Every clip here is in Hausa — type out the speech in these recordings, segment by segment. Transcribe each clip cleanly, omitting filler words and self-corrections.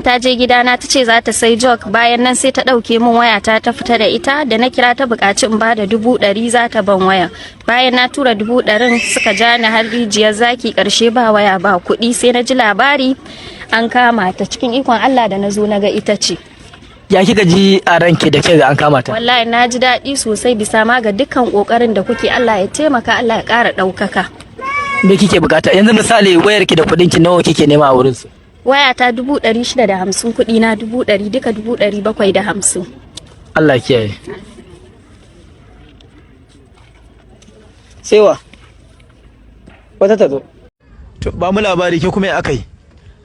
Ta je gidana, ta ce za ta sai jog. Bayan nan sai ta ɗauke min wayata ta fita da ita. Da na kira, ta buƙaci in bada 100,000 za ta ban waya. Bayan na tura 100,000, suka ja ni har Rijiyar Zaki. Ƙarshe ba waya ba kuɗi. Sai na ji labari an kama ta. Cikin ikon Allah, da na zo na ga ita ce. Ya kika ji a ranki da ke ga an kama ta? Wallahi na ji daɗi sosai, bisa ma ga dukkan ƙoƙarin da kuke. Allah ya taimaka, Allah ya ƙara ɗaukaka. Me kike bukata yanzu? Misali, wayar ki da kuɗin ki, nawa kike nema a wurin su? Waya ta 650,000, kuɗi na 100,000, duka 750,000. Allah kiyaye. Sewa wata ta zo. To, ba mu labari, ke kuma ya akai?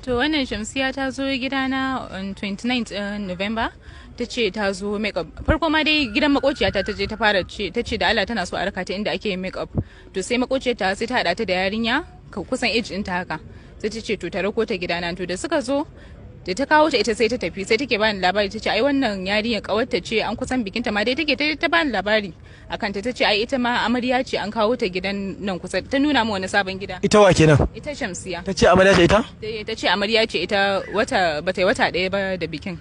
To, wannan Shamsiya ta zo gidana on 29th November. Ta ce ta zo makeup. Farko ma dai gidan makociyata ta je ta fara ce, ta ce da Allah tana so a raka ta inda ake yin makeup. To, sai makociyarta sai ta hada ta da yarinya kusan age ɗinta haka. Sai ta ce to ta rako ta gidana. To, da suka zo, da ta kawo ta ita sai ta tafi. Sai take bani labari, ta ce ai wannan yarinyar kawarta ce, an kusan bikinta ma dai. Take ta bani labari akan ta, tace ai ita ma amarya ce, an kawo ta gidan nan kusa. Ta nuna min wani sabon gida. Ita wa kenan? Ita Shamsiya. Ta ce amarya ce ita? Ta ce amarya ce ita, wata bata yi wata ɗaya ba da bikin.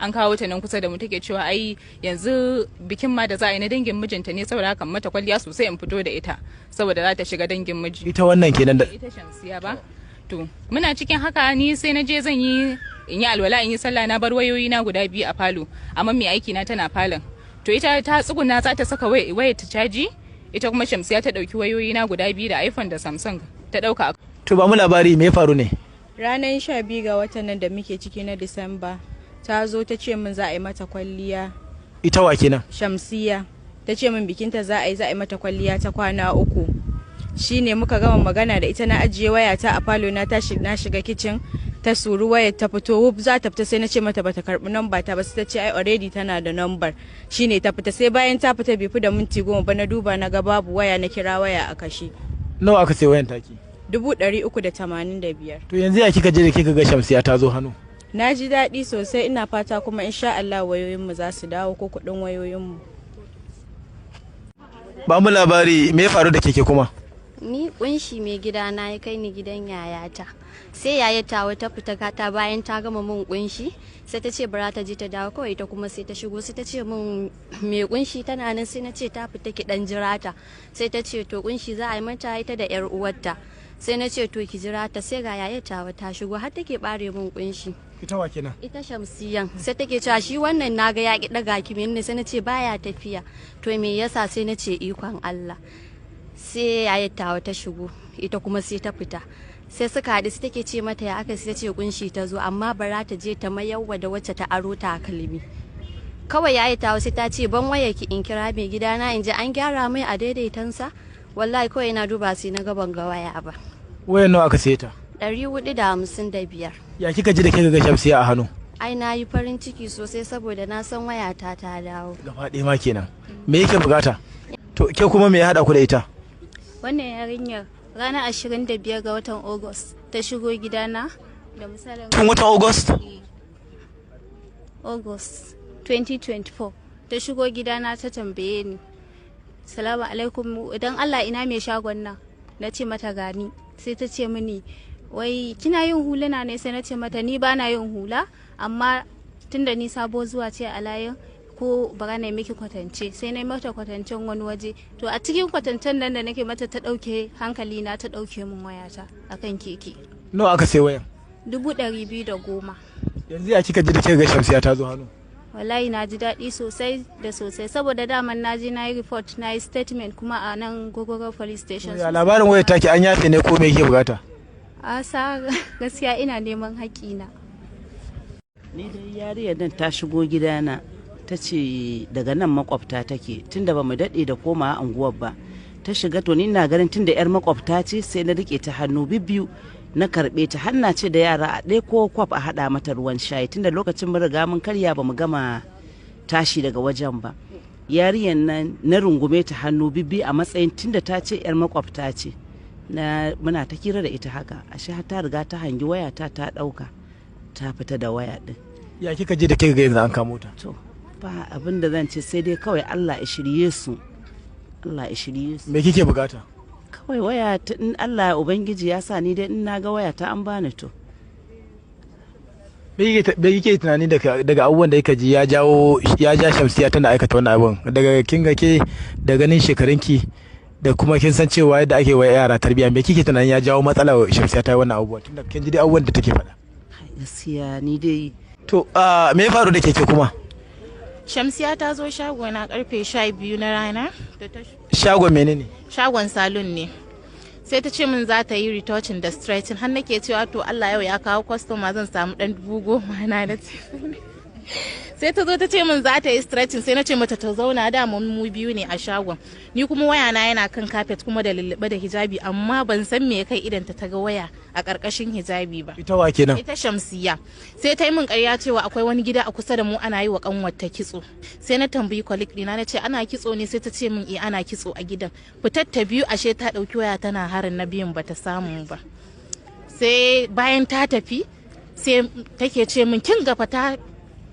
An kawo ta nan kusa da mu. Take cewa ai yanzu bikin ma da za a yi na dangin mijinta ne, saboda haka mata kwalliya sosai in fito da ita, saboda za ta shiga dangin miji. Ita wannan kenan da Ita Shamsiya ba. To, muna cikin haka, ni sai na je zan yi in yi alwala in yi sallah. Na bar wayoyi na guda biyu a falo, amma mai aiki na tana falon. To, ita ta tsuguna za ta saka wayar ta caji, ita kuma Shamsiya ta dauki wayoyi na guda biyu, da iPhone da Samsung, ta dauka. To, ba mu labari, me ya faru ne? Ranar 12 ga watan nan da muke ciki na Disamba, ta zo ta ce min za a yi mata kwalliya. Ita wa kenan? Shamsiya. Ta ce min bikinta za a yi, za a yi mata kwalliya ta kwana 3. Shine muka gama magana da ita, na ajiye wayata a falo, na tashi na shiga kicin. Ta suru wayar ta fito, wuf za ta fita. Sai na ce mata bata karbi namba ta ba. Sai ta ce ai already tana da nambar. Shine ta fita. Sai bayan ta fita, bai fi da minti 10 ba, na duba na ga babu waya, na kira waya a kashe. Nawa aka sai wayan taki? 385,000. To, yanzu ya kika je da kika ga Shamsiya ta zo hannu? Na ji daɗi sosai. Ina fata kuma insha Allah wayoyinmu za su dawo, ko kuɗin wayoyinmu. Ba mu labari, me ya faru da keke kuma? Ni kunshi mai gidana ya kai ni gidan yayata. Sai yayata wata fita ta, bayan ta gama mun kunshi, sai ta ce bara ta je ta dawo kawai. Ita kuma sai ta shigo, sai ta ce mun mai kunshi tana nan? Sai na ce ta fita, ki dan jira ta. Sai ta ce to kunshi za a yi mata ita da yar uwarta. Sai na ce to ki jira ta. Sai ga yayata ta shigo, har take bare mun kunshi. Ita wa kenan? Ita Shamsiyan. Sai take cewa shi wannan naga ya ki daga ki, menene? Sai na ce baya tafiya. To, me yasa? Sai na ce ikon Allah. Sai yayata ta shigo, ita kuma sai ta fita. Sai suka haɗu, sai take ce mata ya aka? Sai ta ce kunshi ta zo, amma bara ta je ta mayarwa da wacce ta aro takalmi. Kawai yayata sai ta ce ban waya ki in kira mai gidana in ji an gyara mai a daidaitansa. Wallahi kawai ina duba sai na ga ban ga waya ba. Wayan nawa aka saye ta? 455. Ya kika ji da kika ga Shamsiya a hannu? Ai na yi farin ciki sosai, saboda na san wayata ta dawo. Gaba ɗaya ma kenan. Me yake bukata? To, ke kuma me ya haɗa ku da ita? Wannan yarinyar ranar 25 ga watan August ta shigo gidana da misalin Tun watan August? August 2024 ta shigo gidana, ta tambaye ni, "Salamu alaikum, idan Allah ina mai shagon nan?" Na ce mata gani. Sai ta ce mini wai kina yin huluna ne? Sai na ce mata ni bana yin hula, amma tunda ni sabo zuwa ce a layin, ko bara na miki kwatance. Sai na mata kwatancen wani waje. To, a cikin kwatancen nan da nake mata, ta ɗauke hankali na, ta ɗauke min wayata akan keke. Nawa aka sai wayan? 210,000. Yanzu ya kika ji da kika ga Shamsiya ta zo hannu? Wallahi na ji daɗi sosai da sosai, saboda daman na je na yi report, na yi statement kuma a nan Gogoro Police Station. Ya labarin wayar taki, an yafe ne ko me yake bukata? A sa gaskiya ina neman haƙƙina. Ni dai yariyar nan ta shigo gidana, ta ce daga nan makwabta take, tunda ba mu daɗe da komawa anguwar ba. Ta shiga. To, ni ina ganin tunda yar makwabta ce, sai na rike ta hannu bibbiyu, na karɓe ta hanna ce da yara a ɗaya ko kwaf a haɗa mata ruwan shayi, tunda lokacin mun riga mun karya, ba mu gama tashi daga wajen ba. Yarinyar nan na rungume ta hannu bibbi a matsayin tunda ta ce yar makwabta ce, na muna ta kira da ita haka, ashe har ta riga ta hangi wayata, ta ɗauka, ta fita da waya ɗin. Ya kika ji da kika ga yanzu an kamo ta? To, ba abin da zan ce sai dai kawai Allah ya shirye su, Allah ya shirye su. Me kike bukata? Kawai waya ta, in Allah Ubangiji ya sa ni dai in na ga waya ta an bani, to. Me kike tunani daga abubuwan da kika ji ya jawo ya ja Shamsiya tana aikata wannan abun? Daga kin ga ke da ganin shekarunki da kuma kin san cewa yadda ake wa yara tarbiyya, me kike tunanin ya jawo matsala Shamsiya ta yi wannan abubuwan, tunda kin ji dai abubuwan da take faɗa? Gaskiya ni dai. To me ya faru da keke kuma? Shamsiya ta zo shagona karfe 12 na rana. Shagon menene? Shagon salon ne. Sai ta ce min za ta yi retouching da stretching, har nake cewa to Allah yau ya kawo customer zan samu dan 10,000 na da. Sai ta zo ta ce min za ta yi stretching, sai na ce mata ta zauna, da mu biyu ne a shagon. Ni kuma waya na yana kan carpet kuma da lullube da hijabi, amma ban san me kai idan ta ga waya a karkashin hijabi ba. Ita wa kenan? Ita Shamsiya. Sai ta yi min ƙarya cewa akwai wani gida a kusa da mu ana yi wa kanwar ta kitso. Sai na tambayi colleague dina na ce ana kitso ne, sai ta ce min eh ana kitso a gidan. Fitar ta biyu ashe ta dauki waya tana harin na biyun bata samu ba. Sai bayan ta tafi sai take ce min kin ga fa ta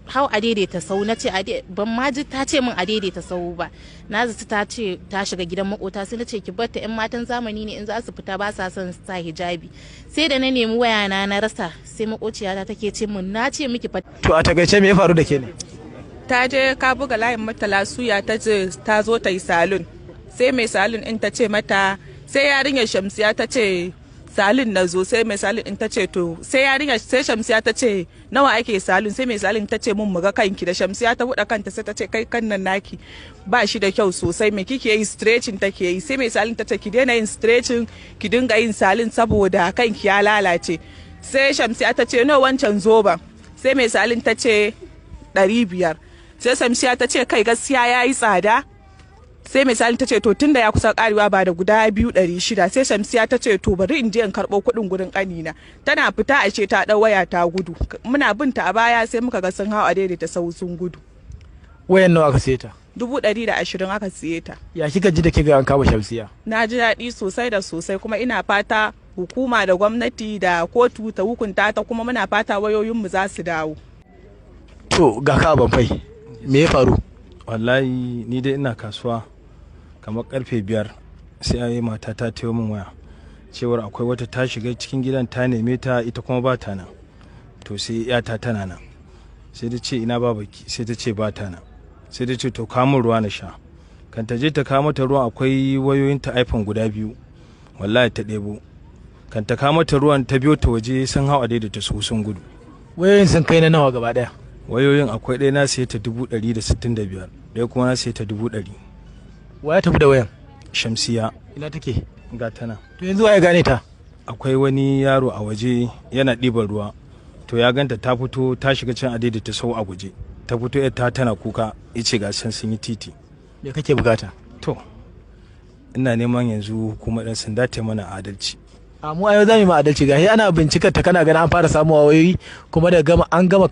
hau a daidaita sau, na ce ban ma ji ta ce min a daidaita sau ba, na zaci ta ce ta shiga gidan makota. Sai na ce ki bar ta, yan matan zamani ne in za su fita ba sa son sa hijabi. Sai da na nemi waya na na rasa, sai makociyata take ce min na ce miki fa. To a takaice me ya faru da ke ne? Ta je ka buga layin mata suya, ta ce ta zo ta yi salon, sai mai salon in ta ce mata, sai yarinyar Shamsiya ta ce salon na zo, sai mai salon in ta ce to, sai yarinya sai Shamsiya ta ce nawa ake salon, sai mai salon ta ce mun muga kanki. Da Shamsiya ta buɗe kanta sai ta ce kai kan nan naki ba shi da kyau sosai, me kike yi? Stretching take yi. Sai mai salon ta ce ki daina yin stretching, ki dinga yin salon saboda kanki ya lalace. Sai Shamsiya ta ce no wancan zoban, sai mai salon ta ce 500. Sai Shamsiya ta ce kai gaskiya yayi tsada. Sai misali ta ce to tunda ya kusa karewa ba da guda 2,600. Sai Shamsiya ta ce to bari in je in karɓo kuɗin gurin ƙanina. Tana fita ashe ta ɗau waya ta gudu, muna binta a baya sai muka ga sun hau a daidaita sau sun gudu. Wayan nawa aka siye ta? 120,000 aka siye ta. Ya kika ji da kika an kama Shamsiya? Na ji daɗi sosai da sosai, kuma ina fata hukuma da gwamnati da kotu ta hukunta ta, kuma muna fata wayoyinmu za su dawo. To ga ka ban fai, me ya faru? Wallahi ni dai ina kasuwa kamar karfe 5 sai ayi mata ta tayo min waya cewar akwai wata ta shiga cikin gidan ta neme ta, ita kuma ba ta nan. To sai yata tana nan, sai ta ce ina babaki, sai ta ce ba ta nan. Sai ta ce to kawo min ruwa na sha. Kan ta je ta kawo mata ruwan akwai wayoyin ta iPhone guda 2, wallahi ta ɗebo. Kan ta kawo mata ruwan ta biyo ta waje sun hau a daidaita su sun gudu. Wayoyin sun kai na nawa gaba ɗaya? Wayoyin akwai ɗaya na siye ta 165,000, ɗaya kuma na siye ta 100,000. Waya tafi da wayan? Shamsiya. Ina take? Ga tana. To yanzu waye gane ta? Akwai wani yaro a waje yana ɗiban ruwa, to ya ganta ta fito ta shiga can a daidaita sau a guje, ta fito yar ta tana kuka, yace ga can sun yi titi. Me kake bukata? To ina neman yanzu hukumar ɗan sanda ta mana adalci. A mu ayo zamu ma adalci, gashi ana bincikar ta, kana ganin an fara samuwa wayoyi kuma da gama an gama.